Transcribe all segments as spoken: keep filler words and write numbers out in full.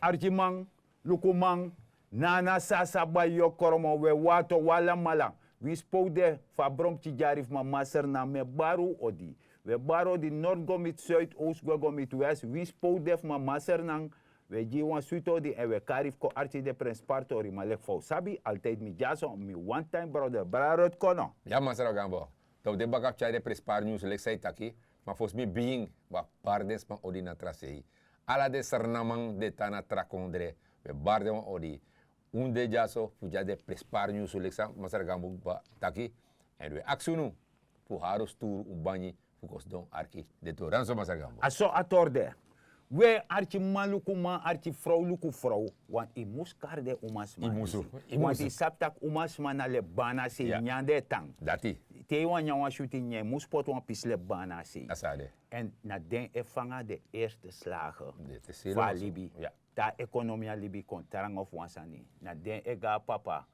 Arkiman, lukuman, nana, sasa, bai, yokromo, we wato, wi alamala. Wi spo de fu a bromki dyari fu mama Sernan, mi e bari un odi. Wi e bari odi, nord go miti suid, oost go go miti west. Wi spo de fu mama Sernan. Wi e gi yu wan switi odi èn wi e kari fu kon arki den prenspari tori. Ma leki fa un sabi, altide mi dyaso, mi one time brother, brother Rotkono. Ya, masra Gambo. Dan wi de baka fu tyari den prenspari nyunsu leki san yu taki. Ma fosi mi bigin, wi e bari den sma odi na tra sei. Ala den Sernanman di e tan na tra kondre, wi e bari den wan odi. Un de dyaso fu tyari den prenspari nyunsu leki san masra Gambo taki. Èn wi e aksi unu fu hari un sturu un banyi fu kon sidon arki den tori. A so, masra Gambo. A so a tori de. We, arkiman lukuman, arkifrow lukufrow, want yu mus kari den umasma disi. Want yu sabi tak' umasma na lebana sei, nyan den e tan. Dati. Te yu wani nyan wan syuti nyan, yu mus poti wan pisi lebana sei. A so a de. Èn na den e fanga den eerste slagen fu a libi. Te a ekonomia libi kon tranga fu wan sani, na den e go na papa.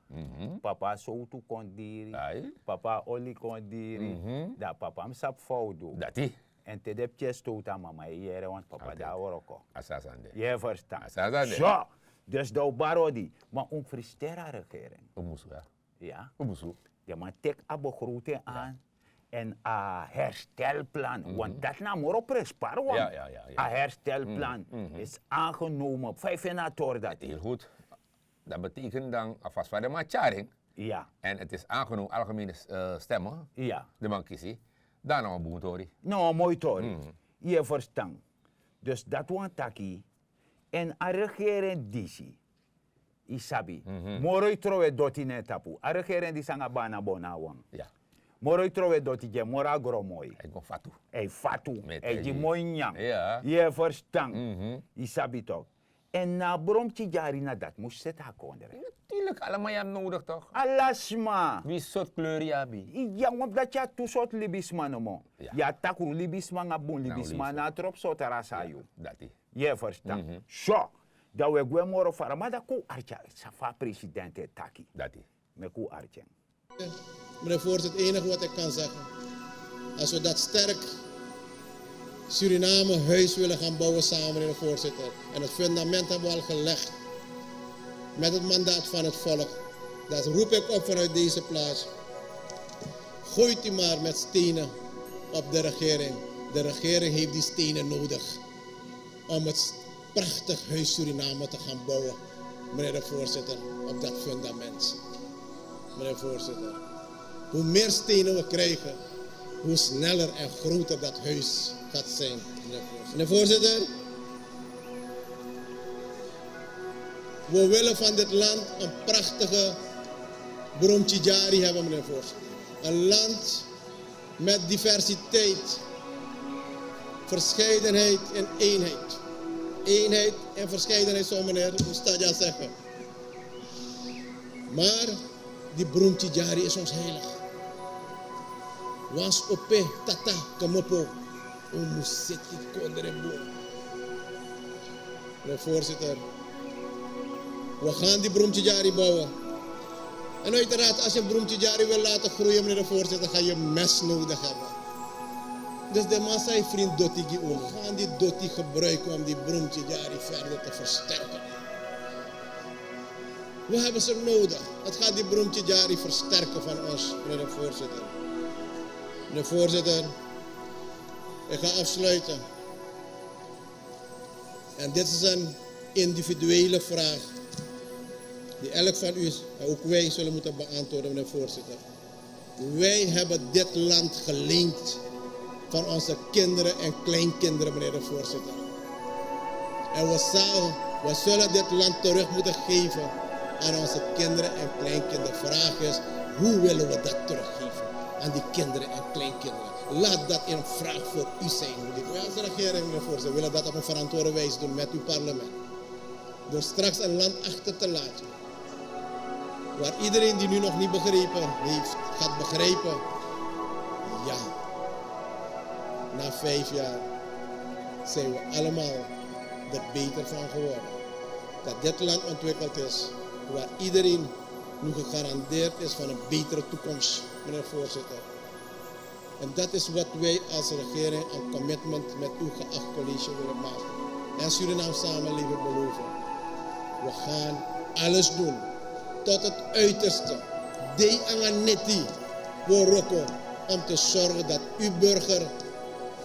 Papa sowtu kon diri. Papa oli kon diri. Dan papa mus sabi fa un du. Dati. Èn te den pikin e stowtu a mama, yu e yere, want papa de na wroko. A so a sani de. Yu e ferstan? A so a sani de. So, dus dan un bari odi, ma un frusteri a regering. Un musu, ya. Ya. Un musu. Den man teki a begroting aan. Èn a herstelplan, want dati na a moro prenspari wan. A herstelplan is aangenomen. Fa yu feni a tori dati? Heel goed. Dat betekent dan alvast fa den man tyari en. Ja. En het is aangenomen, algemene stemmen. Ja. Den man kisi. Dan na wan bun tori. Na wan moi tori. Yu e ferstan. Dus dati wani taki, èn a regering disi, yu sabi, moro yu trowe doti na en tapu. A regering disi nanga Bana Bona wan. Moro yu trowe doti gi en, moro a gron moi. A e fatu. A e gi moi nyan. Yu e ferstan? Yu sabi tok. Èn na a bromki dyari na dati mus seti a kondre. Natuurlik, ala man yu abi nodigi tok. Ala sma. Wi sortu kleur yu abi. Ya, want dati yu na tu sortu libisma nomo. Yu na takru libisma nanga bun libisma, na a tropu sortu rasi na yu. Dati. Yu e ferstan? So, dan wi e gwe moro fara, ma dan kon un arki san fa a presidenti e taki. Dati. Meki un arki en. Meneer voorzitter, het enige wat ik kan zeggen, als we dat sterk Suriname huis willen gaan bouwen samen, meneer de voorzitter, en het fundament hebben we al gelegd met het mandaat van het volk, dan roep ik op vanuit deze plaats: gooit u maar met stenen op de regering. De regering heeft die stenen nodig om het prachtig huis Suriname te gaan bouwen, meneer de voorzitter, op dat fundament. Meneer de voorzitter, hoe meer stenen we krijgen, hoe sneller en groter dat huis gaat zijn, meneer de voorzitter. Meneer de voorzitter, we willen van dit land een prachtige Bromtjidjari hebben, meneer de voorzitter. Een land met diversiteit, verscheidenheid en eenheid. Eenheid en verscheidenheid zou meneer Mustaja zeggen. Maar die Bromtjidjari is ons heilig. Wan sma opo, tata, komopo, un mus seti kondre bun. Meneer voorzitter, we gaan die Bromtjidjari bouwen. En uiteraard, als je een Bromtjidjari wil laten groeien, meneer de voorzitter, ga je mest nodig hebben. Dus de Masai vriend doti gi unu. We gaan die doti gebruiken om die Bromtjidjari verder te versterken. We hebben ze nodig. Het gaat die Bromtjidjari versterken van ons, meneer de voorzitter. Meneer de voorzitter, ik ga afsluiten. En dit is een individuele vraag die elk van u en ook wij zullen moeten beantwoorden, meneer voorzitter. Wij hebben dit land geleend van onze kinderen en kleinkinderen, meneer de voorzitter. En we zal, we zullen dit land terug moeten geven aan onze kinderen en kleinkinderen. De vraag is, hoe willen we dat teruggeven aan die kinderen en kleinkinderen? Laat dat een vraag voor u zijn. Wij als regering, meneer voorzitter, willen dat op een verantwoorde wijze doen met uw parlement. Door straks een land achter te laten waar iedereen die nu nog niet begrepen heeft, gaat begrijpen. Ja, na vijf jaar zijn we allemaal er beter van geworden. Dat dit land ontwikkeld is, waar iedereen nu gegarandeerd is van een betere toekomst, meneer voorzitter. En dat is wat wij als regering een commitment met uw geacht college willen maken. En Surinaams samenleven beloven. We gaan alles doen tot het uiterste. Dei anga neti, we rokken om te zorgen dat uw burger,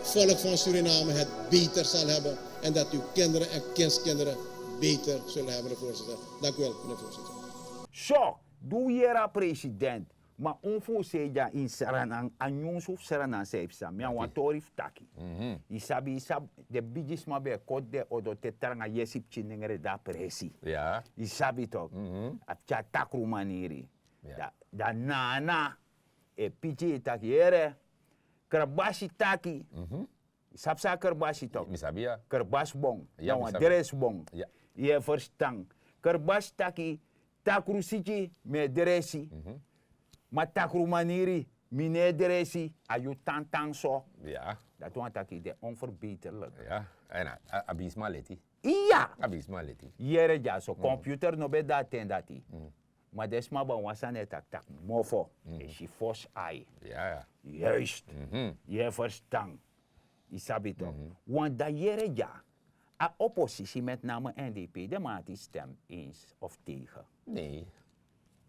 volk van Suriname, het beter zal hebben en dat uw kinderen en kindskinderen beter zullen hebben, meneer voorzitter. Dank u wel, meneer voorzitter. So, du yere a president. Ma un fu un sei dya ini Sranan, a nyunsu fu Sranan san yu psa, mi a wan tori fu taki. Yu sabi, yu sabi, den bigisma ben e koti den odo te tranga yesi pikin nengre de na presi. Yu sabi tok. A pikin a takru maniri. Dan nana e piki yu taki yere, krebasi taki. Yu sabi san a krebasi tok? Mi sabi ya. Krebasi bon. Na wan dresi bon. Yu e ferstan? Krebasi taki, takru siki mi e dresi. Ma takru maniri mi no e dresi, a yu tantan so. Dati wani taki den onverbeterlik. Èn a bigisma leti. Iya. A bigisma leti. Yere dya so computer no ben de na ten dati. Ma den sma ben wani sani e taki, taki mofo e si fosi ai. Juist. Yu e ferstan? Yu sabi tok. Want dan yere dya, a oposisi, met name N D P, den man ati stem eens of tegen. Nee.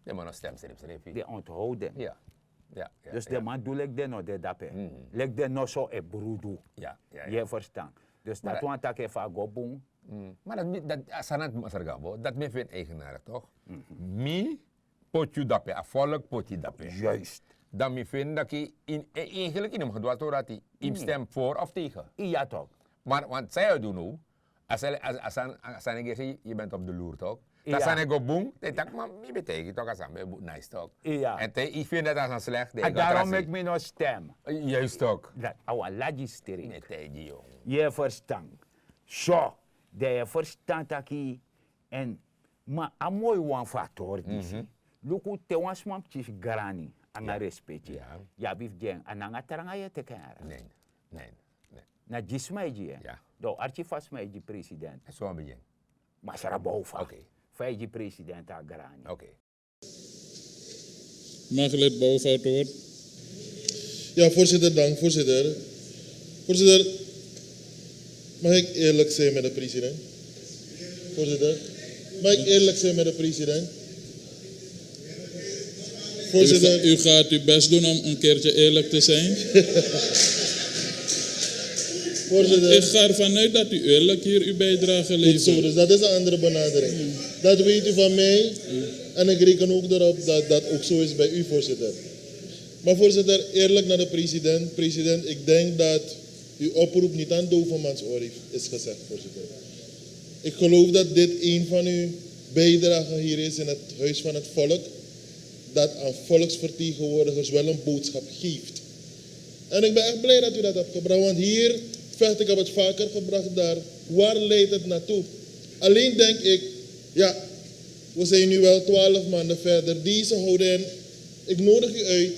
Den man no stem srefsrefi. Den onthoud den. Dus den man du leki den no de dape. Leki den noso e brudu. Yu e ferstan? Dus dati wani taki efu a go bun. Ma dati a sani, masra Gabo, dati mi e feni eigenaardig tok. Mi poti yu dape, a volk poti yu dape. Juist. Dan mi feni daki, in, eigenlijk yu no mag du a tori dati, yu mus stem voor of tegen. Iya tok. Maar want san yu e du now, a sani, a sani e gesi yu ben op de loer tok. Dan a sani e go bun, dan yu taki, ma mi ben taigi yu tok, a sani ben bun, nice tok. Èn te yu feni dati a sani slek, dan yu go a trasi. Daarom meki mi no stem. Juist tok. Dati a wan lagi strik. Mi e taigi yu. Yu e ferstan? So, dan yu e ferstan taki, èn ma a moi wan fu a tori disi. Luku, te wan sma pikin si grani anga respeki, yu abi fu gi en, a nanga tranga yu e teki en. Na gi sma e gi en. Dan un arki fa sma e gi president. Masra Boufa. Fa e gi president a grani. Mag lid Boufa het woord? Ja, voorzitter, dank, voorzitter. Voorzitter, mag ik eerlijk zijn met de president? Voorzitter, mag ik eerlijk zijn met de president? Voorzitter. U, u gaat uw best doen om een keertje eerlijk te zijn. Voorzitter. Ik ga ervan uit dat u eerlijk hier uw bijdrage levert. Goed zo, dus dat is een andere benadering. Dat weet u van mij. En ik reken ook erop dat dat ook zo is bij u, voorzitter. Maar voorzitter, eerlijk naar de president. President, ik denk dat uw oproep niet aan dovemansoor heeft, is gezegd, voorzitter. Ik geloof dat dit een van uw bijdragen hier is in het Huis van het Volk, dat aan volksvertegenwoordigers wel een boodschap geeft. En ik ben echt blij dat u dat hebt gebracht, want hier, Vecht, ik heb het vaker gebracht daar, waar leidt het naartoe? Alleen denk ik, ja, we zijn nu wel twaalf maanden verder. Deze houden, en ik nodig u uit,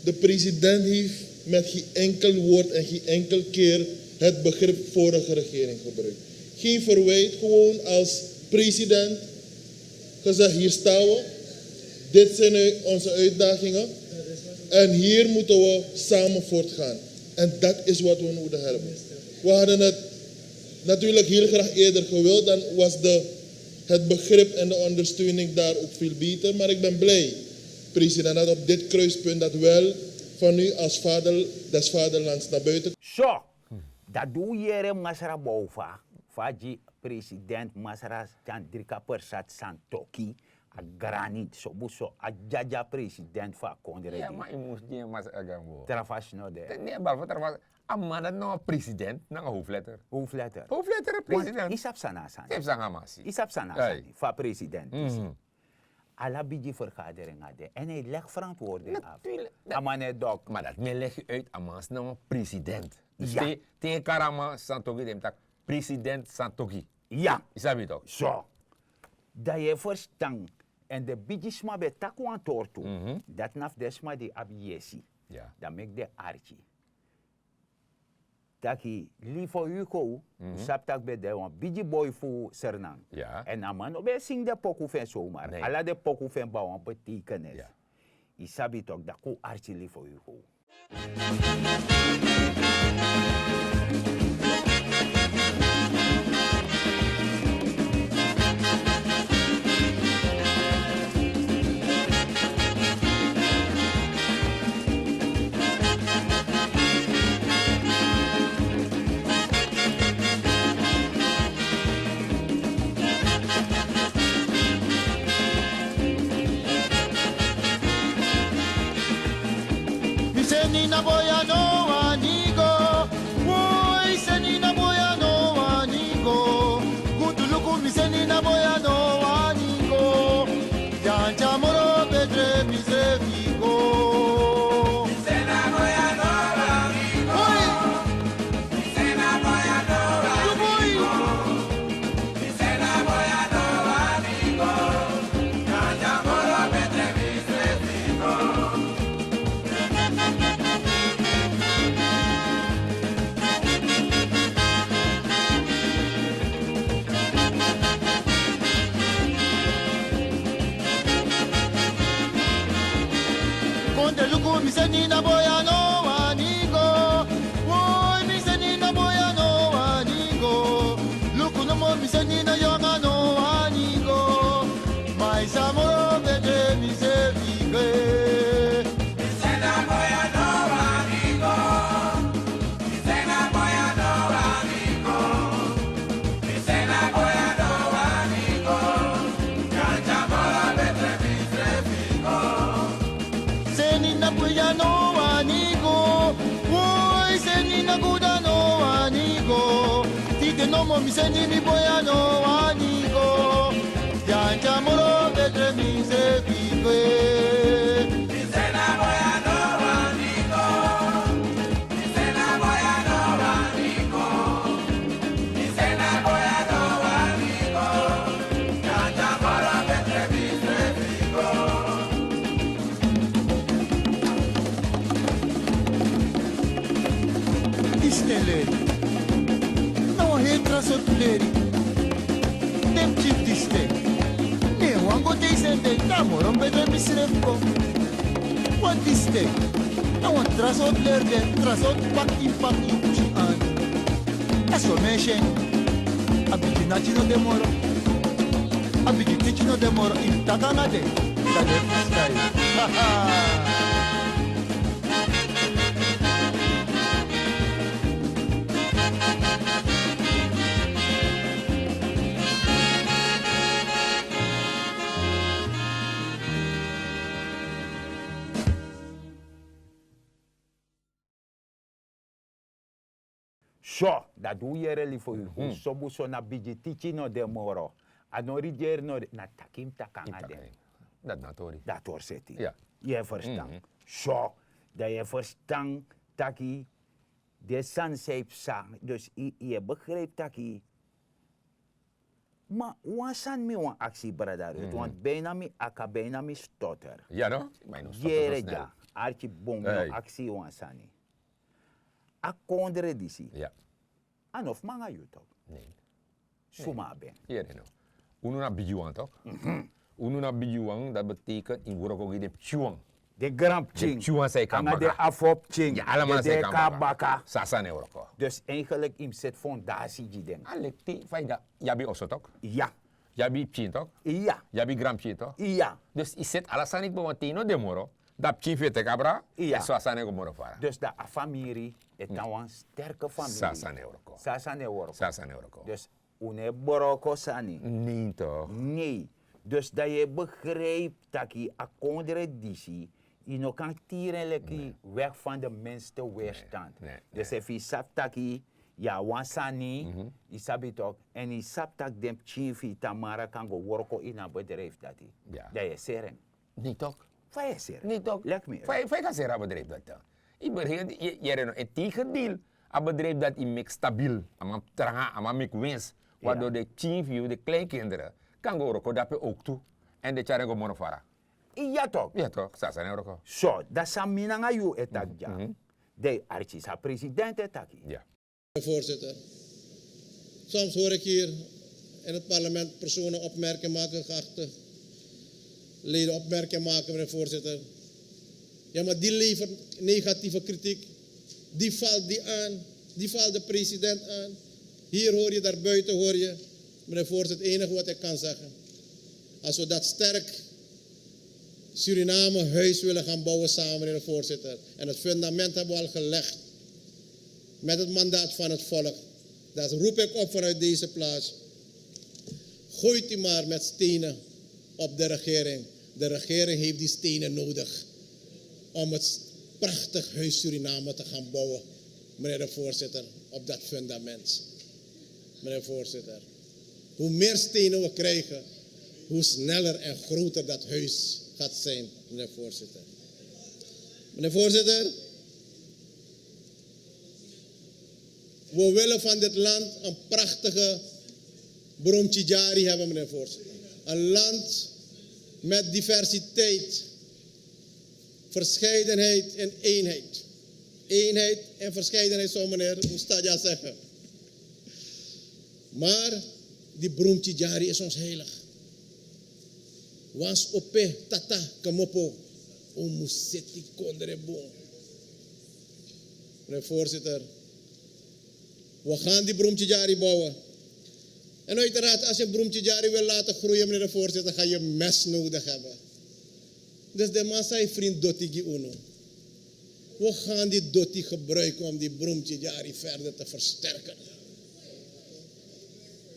de president heeft met geen enkel woord en geen enkel keer het begrip vorige regering gebruikt. Geen verwijt, gewoon als president gezegd: hier staan we, dit zijn nu onze uitdagingen en hier moeten we samen voortgaan. En dat is wat we nodig hebben. We hadden het natuurlijk heel graag eerder gewild, dan was de, het begrip en de ondersteuning daar ook veel beter. Maar ik ben blij, president, dat op dit kruispunt dat wel van u als vader des vaderlands naar buiten. So, dan un yere masra Boufa, fa a gi president masra Chandrika Persat Santokhi, a grani, so bun so, a dyadya president fu a kondre. Ya, ma yu mus gi en masra Gambo. Tra fasi no de. Ne, behalve tra fasi, a man dati na wan president nanga hoofdletter. Hoofdletter. Hoofdletter president. Yu sabi san na a sani. Yu sabi san na a sani. Yu sabi san na a sani fu a president. Ala bigi vergadering a de. En hij legt verantwoording af. Natuurlijk. A man e dok. Maar dat men leg je uit, a man is nou een president. Dus te, te karaman Santokhi, den taki president Santokhi. Ya. Yu sabi tok. So, dan yu e ferstan. En den bigisma ben taki wan tori tu. Dati na fu den sma di abi yesi. Dan meki den arki. Taki, Livo Hugo, un sabi taki ben de wan bigi boi fu Sranan. Èn a man no ben e singi den poku fu en somar. Ala den poku fu en ben abi wan betekenis. Yu sabi tok, dan kon arki Livo Hugo. Seni na boya no wani go. Woi, seni na boya no wani go. Gudu luku mi, seni na boya no wani go. Dyantyamoro betre mi srefi go. Woi. Luboi. Konde luku, mi seni na boya no wani go. Woi, mi seni na boya no wani go. Luku nomo, mi seni na yonga no wani go. Mai sa moro betre mi srefi go. Seni na boya no wani go. Woi, seni na guda no wani go. Tide nomo mi seni mi boya no wani go. Dyantyamoro betre mi srefi go. Disi ten leri. Na wan heri tra sortu leri. Den pikin fu disi ten, ne wan go dei seni den, dan a moro betre mi srefi go. Wan disi ten, na wan tra sortu leri de, tra sortu paki paki yu pikin anu. A so mi e si en. A bigi nati no de moro. A bigi tiki no de moro, yu taki nanga den. Dan den freestyle. So, dati un yere lifo yu, un sobu so na bigi tiki no de moro. A no rigeri no de, na taki mi taki nanga den. Dati na tori. Dati tori seti. Yu e ferstan. So, dan yu e ferstan taki den sani san yu psa, dus yu e begrijpi taki. Ma wan sani mi wani aksi brada Ruth, want bijna mi aka, bijna mi stotter. Ya no? Yere dya, arki bun, mi o aksi wan sani. A kondre disi, a no fu mi nanga yu tok. Suma ben. Yere no. Unu na bigi wan tok. Unu na bigi wan, dati betekent yu wroko gi den pikin wan. Den granpikin. Den pikin wan san yu kan baka. Nanga den afo pikin. Ya, alamal san yu kan baka. Sasa na wroko. Dus eigenlijk yu mus seti fondasi gi den. A lekti fa yu de, yu abi oso tok. Ya. Yu abi pikin tok. Ya. Yu abi granpikin tok. Ya. Dus yu seti ala sani kba, want te yu no de moro, dan pikin fu yu e teki abra. Ya. So a sani e go moro fara. Dus dan a famiri e tan wan sterke famiri. Sasa na wroko. Sasa na wroko. Sasa na wroko. Dus un no e broko sani. Nee toch? Nee. Dus dan yu e begrijpi taki a kondre disi, yu no kan tiri en leki weg van de minste weerstand. Dus efu yu sabi taki yu abi wan sani, yu sabi tok, èn yu sabi taki den pikin fu yu tamara kan go wroko ini a bedrijfu dati, dan yu e seri en. Nee toch? Fa yu e seri? Nee toch? Leg mi uit. Fa yu, fa yu kan seri a bedrijfu dati? Yu begrijpi, yu, yu yere no, en tegendeel. A bedrijfu dati yu meki stabiel. A man tranga, a man meki winst. Waardoor den pikin fu yu, den kleinkinderen, kan go wroko dape ook tu. Èn den tyari en go moro fara. Ya toch? Ya toch, sasa na wroko. So, dan san mi nanga yu e taki dya. Den arki san president e taki. Ya. Voorzitter, soms hoor ik hier in het parlement personen opmerkingen maken, geachte leden, opmerkingen maken, meneer voorzitter. Ja, maar die levert negatieve kritiek. Die valt die aan. Die valt de president aan. Hier hoor je, daarbuiten hoor je. Meneer voorzitter, het enige wat ik kan zeggen. Als we dat sterk Suriname huis willen gaan bouwen samen, meneer voorzitter. En het fundament hebben we al gelegd met het mandaat van het volk. Dan roep ik op vanuit deze plaats. Gooit u maar met stenen op de regering. De regering heeft die stenen nodig om het prachtig huis Suriname te gaan bouwen, meneer de voorzitter, op dat fundament. Meneer de voorzitter, hoe meer stenen we krijgen, hoe sneller en groter dat huis gaat zijn, meneer de voorzitter. Meneer de voorzitter, we willen van dit land een prachtige Bromtjidjari hebben, meneer de voorzitter. Een land met diversiteit, verscheidenheid en eenheid. Eenheid en verscheidenheid zou meneer Ustadja zeggen. Maar die Bromtjidjari is ons heilig. Wans ope tata kamopo, un mus seti kondre bun. Meneer voorzitter, we gaan die Bromtjidjari bouwen. En uiteraard, als je Bromtjidjari wil laten groeien, meneer de voorzitter, ga je mest nodig hebben. Dus de man zei vriend doti gi unu. We gaan die doti gebruiken om die Bromtjidjari verder te versterken.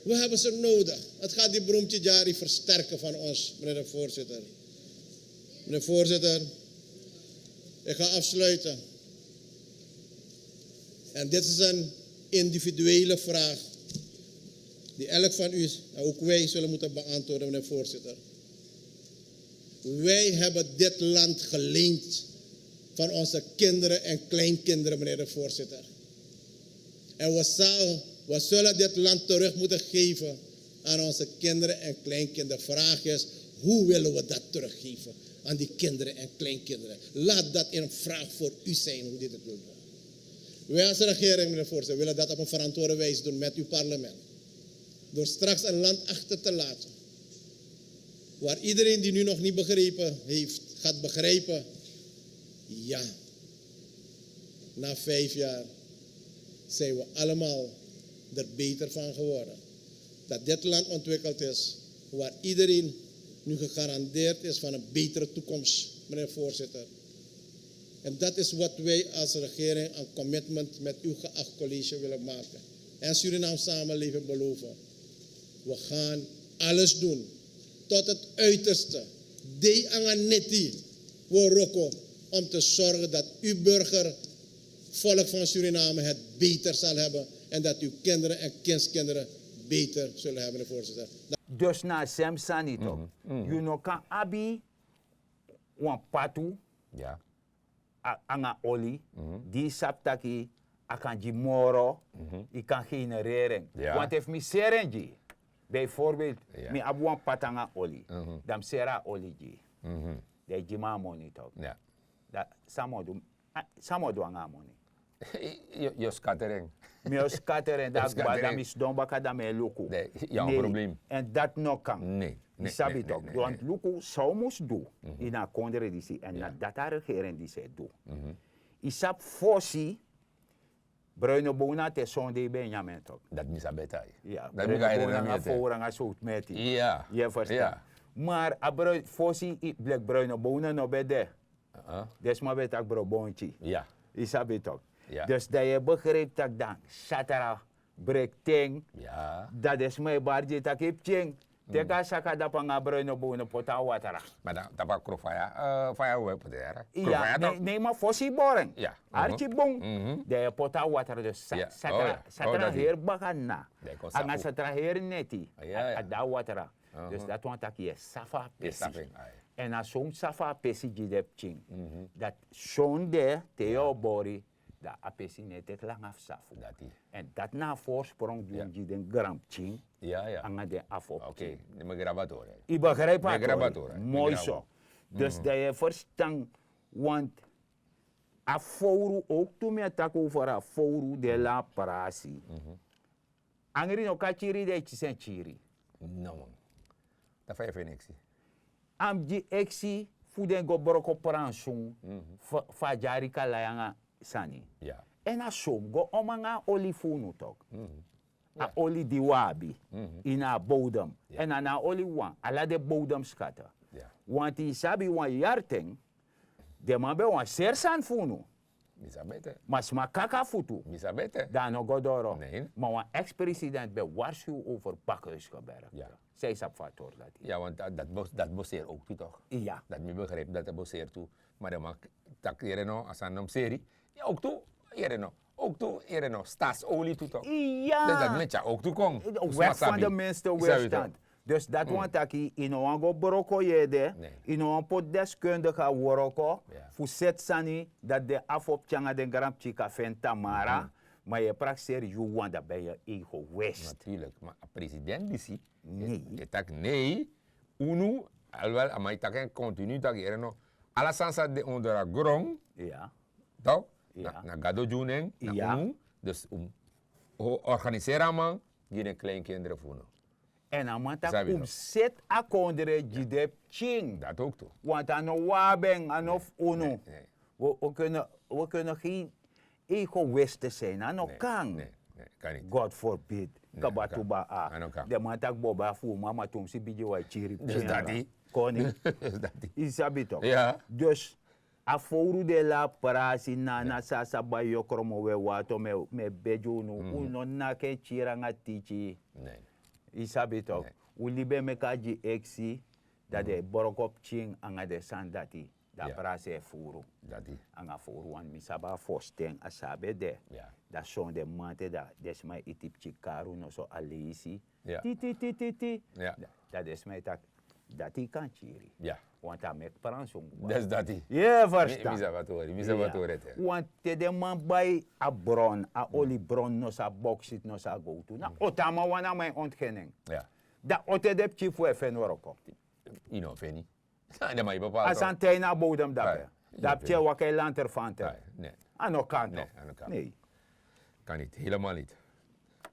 We hebben ze nodig. Het gaat die Bromtjidjari versterken van ons, meneer de voorzitter. Meneer de voorzitter, ik ga afsluiten. En dit is een individuele vraag die elk van u en ook wij zullen moeten beantwoorden, meneer de voorzitter. Wij hebben dit land geleend van onze kinderen en kleinkinderen, meneer de voorzitter. En we, zal, we zullen dit land terug moeten geven aan onze kinderen en kleinkinderen. De vraag is, hoe willen we dat teruggeven aan die kinderen en kleinkinderen? Laat dat een vraag voor u zijn, hoe dit het wil doen. Wij als regering, meneer de voorzitter, willen dat op een verantwoorde wijze doen met uw parlement. Door straks een land achter te laten waar iedereen die nu nog niet begrepen heeft, gaat begrijpen. Ja, na vijf jaar zijn we allemaal er beter van geworden. Dat dit land ontwikkeld is, waar iedereen nu gegarandeerd is van een betere toekomst, meneer voorzitter. En dat is wat wij als regering een commitment met uw geacht college willen maken. En Surinaams samenleving beloven. We gaan alles doen tot het uiterste. Dei anga neti, we wroko om te zorgen dat uw burger, volk van Suriname het beter zal hebben en dat uw kinderen en kindskinderen beter zullen hebben, voorzitter. Dus na a sem sani toch, yu no kan abi wan patu anga oli di yu sabi taki a kan gi moro, yu kan genereren. Want efu mi seri en gi yu, bijvoorbeeld, mi abi wan patu anga oli, dan mi seri a oli gi yu, dan yu gi mi a moni toch. Dan san mi o du? San mi o du anga a moni? Yu o skateren. Mi o skateren dan a kba dan mi sidon baka dan mi e luku. Yu abi problem. En dati no kan. Yu sabi tok, want luku san un mus du ini a kondre disi en na dati a regering disi e du. Yu sabi fosi, bruino bowna te sonde yu ben e nyamen tok. Dati mi sabi e tai. Bruino bowna anga fowru anga sowtu meti. Yu e ferstan? Mar a fosi, bleki bruino bowna no ben de. Den sma ben e taki bro bonti. Yu sabi tok. Dus dan yu e begripi tak' dan satra, breki ten, dan den sma e bari gi yu tak' yu pikin, teki a saka dapu nanga a broino bowno poti na watra. Ma dan tapu a kru faya, faya we poti dera. Nei ma fosi yu bori en, arki bun, dan yu e poti na watra dus satra heri baka na, nanga satra heri neti, a de na watra. Dus dati wani tak' yu e safu a pesi. Èn na so un safu a pesi gi den pikin, dati sonde te yu o bori, dan a pesi no e teki langa fu safu. Èn dati na a forsprong di un gi den granpikin nanga den afo pikin. Yu begripi a tori? Moi so. Dus dan yu e ferstan, want a fowru owktu mi e taki over a fowru di e lan a prasi. Angri no kan kiri, dan yu kisi en kiri. No man. Dan fa yu e feni eksi? A mus gi eksi fu den go broko pransun fu a dyari kalai nanga sani. Èn na so mus go om nanga a oli fu unu tok. A oli di un abi ini a bowdem, èn na na a oli wawan, ala den bowdem skata. Wanti yu sabi wan yari ten den man ben wani seri sani fu unu. Mi sabi ete. Ma sma kaka futu. Mi sabi ete. Dan a no go doro. Ma wan ex-president ben warsuw over bakhuisgeberg. Sei sabi fator dati. Ya want dat boseer ook tu toch. Ya dat mi begrijp dat boseer tu. Maar dan mag tak yere no asan nom seri. Ya ook tu yere no ook tu yere no stas oli tu toch. Ya dus dat met ya ook tu kon. Weg van de minste weerstand. Dus dati wan taki yu no wan go broko yede. Yu no wan poti deskundige a woroko fu seti sani dati den afo pikin nanga den granpikin kan feni tamara. Ma yu e prakseri yu wan dan ben yu egoist. Natuurlijk maar a president disi e taki nei. Unu alwel a man e taki en continu taki yere no ala sani sa de onder a gron. Tok na gado gi unu en na unu. Dus un organiseri a man gi den kleinkinderen fu unu. Èn a man taki un mus seti a kondre gi den pikin. Dati ook tu. Want a no wabi en a no fu unu. We kunnen we kunnen gen egoiste zijn a no kan. God forbid. Kaba tu baa. Den man taki boba fu un mama tumsi bigi wan e kiri pikin. Koni. Yu sabi tok. Dus a fowru de la prasi nana san a sa bai yokromo we wato mi e begi unu. Un no naki en kiri nanga tiki. Yu sabi tok. Un libi e meki a gi eksi. Dan den e broko pikin nanga den sani dati. Dan a prasi e furu. Nanga furu wani mi sabi a fosten a sa ben de. Dan son den mante dan den sma e iti pikin karu noso a leisi. Tititititi. Dan den sma e taki dati yu kan kiri. Want a meki pransungu. Dati yu e ferstan. Mi sabi a tori mi sabi a tori ete. Want te den man bai a bron a oli bron noso a boksiti noso a gowtu na oto a man wani a man e ontgen en. Dan ote den pikin fu e feni wroko. Yu no feni. A san te ini a bodem dape. Dape te waka e lanterfante. A no kan tok. Kan niti helemaal niti.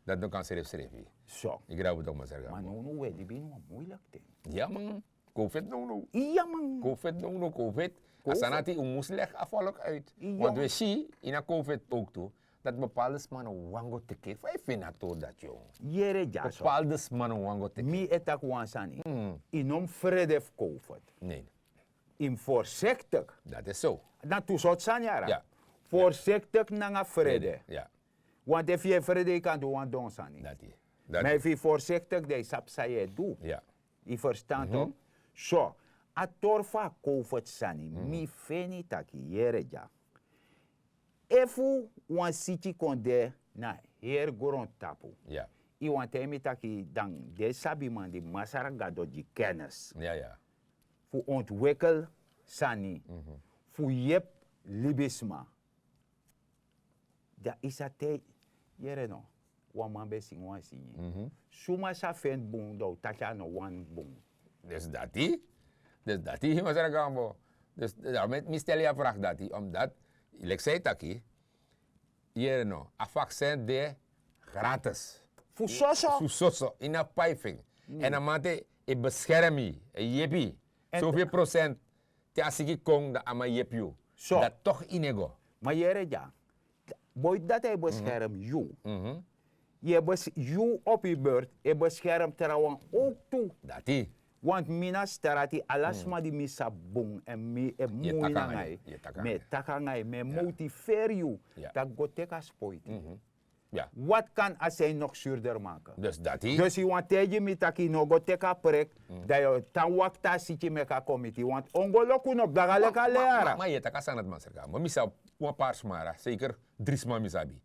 Dati no kan srefi srefi. So yu grabu tok masarga. Ma now now we libi ini wan muilik ten. Ya man. Covid now now. Ya man. Covid now now covid. A sani ati un mus legi a volk uit. Want we si ini a covid ook tu. Dati bepaalde sma no wani go teki fa yu feni a tori dati yo. Yere dyaso. Bepaalde sma no wani go teki. Mi e taki wan sani. Yu no mus frede fu covid. Yu mus vorsiktik. Dati so. Na tu sortu sani yara. Vorsiktik nanga frede. Want efu yu e frede yu kan du wan don sani. Ma efu yu vorsiktik dan yu sabi san yu e du. Yu ferstan tok. So a tori fu a covid sani mi feni taki yere dya. Efu wan siki kon de na heri grontapu. Yu wani taigi mi taki dan den sabiman di masra gado gi kennis fu ontwikel sani fu yepi libisma. Dan yu sa taigi yere no wan man ben singi wan singi. Suma sa feni bun dan un taki a no wani bun. Dus dati dus dati masra gambo. Dus dan mi stel yu a vraag dati omdat leki san yu taki. Yere no a vaksin de gratis. Fu soso. Fu soso ini a paifing. Èn a man te e beskermi yu e yepi yu. Soveel procent te a siki kon dan a man yepi yu. Dan tok yu no e go. Ma yere dya boiti dati a e beskermi yu. Yu e bes yu opi bert e beskermi trawan ook tu. Dati. Want mi na strati ala sma di mi sabi bun èn mi e mui nanga yu. Mi e taki nanga yu mi e motiveri yu. Taki go teki a spoiti. Wat kan a sani nog surder maken? Dus yu wani taigi mi taki yu no go teki a prik dan yu o tan wakti a siki meki a komiti want ongoloku no blaga leki a leara. Ma yu e taki a sani dati masra kamo mi sabi wan pari smara seker dri sma mi sabi.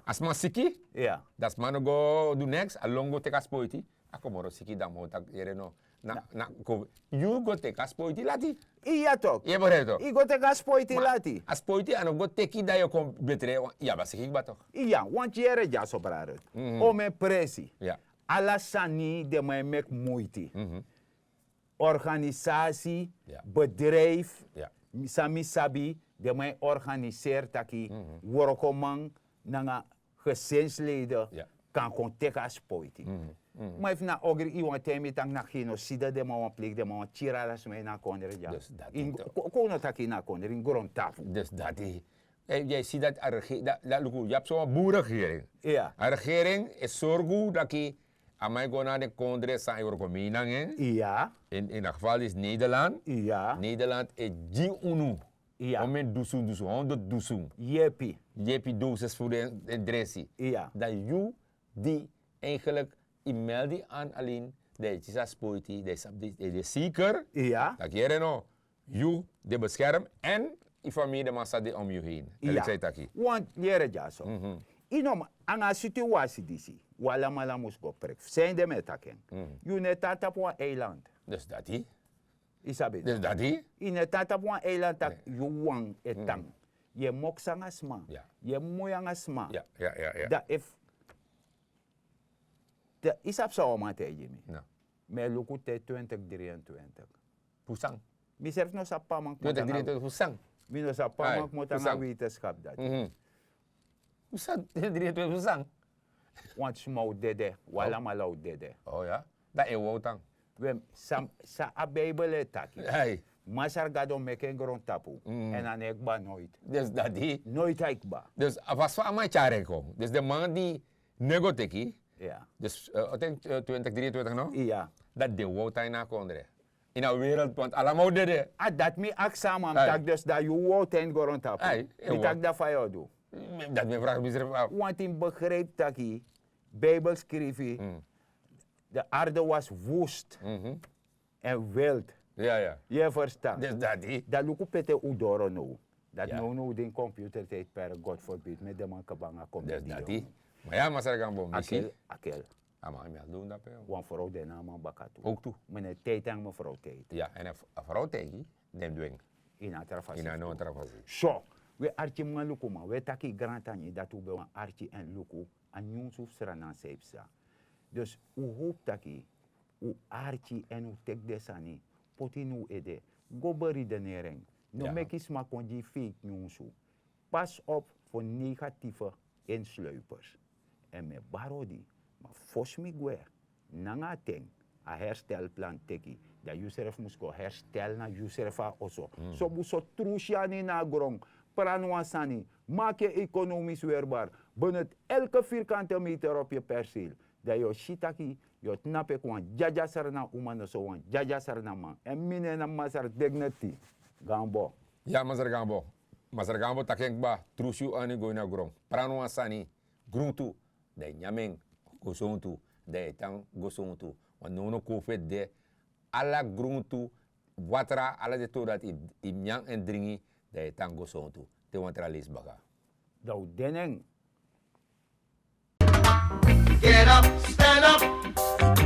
A sma siki dan a sma no go du neks a lon go teki a spoiti. A kon moro siki dan mi o taki yere no na na yu go teki a spoiti lati. Iya tok yu e begrijp tok yu go teki a spoiti lati. A spoiti a no go teki dan yu o kon betre yu abi a siki kba tok. Iya want yere dyaso brarut o mi e presi. Ala sani den man e meki muiti organisasi bedrijf san mi sabi den man e organiseri taki wrokoman nanga gesinsleden kan kon teki a spoiti. Ma efu na ogri yu wani taigi mi taki na genoside den man wani pleki den man wani kiri ala sma ini a kondre dya. Kon un no taki ini a kondre ini grontapu. Dus dati yu e si dati a regering dati luku yu abi so wan bun regering. A regering e sorgu daki a man e go na den kondre san e wroko mei nanga en. In a geval disi nederland nederland e gi unu Omen dusun dusun honderd dusun yepi, yepi dosis fu den dresi. Dan yu di eigenlijk, yu meldi an alin, dan yu tisa spoiti dan yu sabi de seker. Taki yere no, yu de beskerm en yu famili de man sa de om yu heen. Elk sai taki. Want yere dyaso, yu no man anga a situasi disi, wi alamala mus go prek fu sende mi e taki en. Yu no e tan tapu wan eiland. Dus dati. Yu sabi dus dati. Yu no e tan tapu wan eiland taki yu wan e tan. Yu e moksi anga sma. Yu e moi anga sma. Dan efu yu sabi san wan man taigi mi, mi e luku te twintig dri en twintig. Fu san? Mi srefi no sabi pe a man kmoto anga, mi no sabi pe a man kmoto anga wetenskap dati. Fu san? Te dri en twintig fu san? Wantu sma o dede, wi alamala o dede. Dan en wow tan. San a bibel e taki? Masra gado meki en grontapu, èn a no e kba noiti. Dus dati. Noiti a e kba. Dus a fasi fa a man e tyari en kon, dus den man di no e go teki. Dus o ten twintig dri en twintig no? Dati den wow tan ini a kondre, ini a wereld want alamala o dede. A dati mi aksi a man mi taki dus dan yu wow tan ini grontapu. Mi taki dan fa yu o du? Dati mi e fragi misrefi afu. Wantu yu begripi taki bibel skrifi, de arde was woest en wild. Yu e ferstan? Dan luku pe te un doro now. Dati nownow den computer tide per god forbid mi e de man kaba nanga komedi. Ma ya masra gambo mi si. Akel. A man mi a dun dape. Wan frow de na a man baka tu. Oktu. Mi no e tide en mi frow tide. Ya èn a frow tide den dwengi ini a tra fasi. So, wi e arki man luku man wi e taki grantangi dati un ben wan arki èn luku a nyunsu fu sranan san e psa. Dus un howpu taki un arki èn un teki den sani poti ini un ede, go beredeneri en. No meki sma kon gi yu fake nyunsu. Pas op fu negatife insluipers. Èn mi e bari odi, ma fosi mi gwe nanga a ten, a herstelplan teki, dan yusrefi mus kon herstel na yusrefi a oso. Sobu so tru syani na a gron, prani wan sani, maki en ekonomis werbar, benut elke virkante meter op yu persil. Dan yu o si taki yu o tnapu eki wan dyadya srna uma noso wan dyadya srna man èn mi nen na masra dignity. Gambo. Ya masra gambo. Masra gambo taki en kba, trusi yu ani go ini a gron, prani wan sani, gruntu, dan yu nyan en, gosontu, dan yu e tan gosontu. Wan nownow kowfeti de, ala gruntu, watra ala den tori dati yu nyan èn dringi, dan yu e tan gosontu. Te wan tra leisi baka. Dan un de nen. Get up, stand up.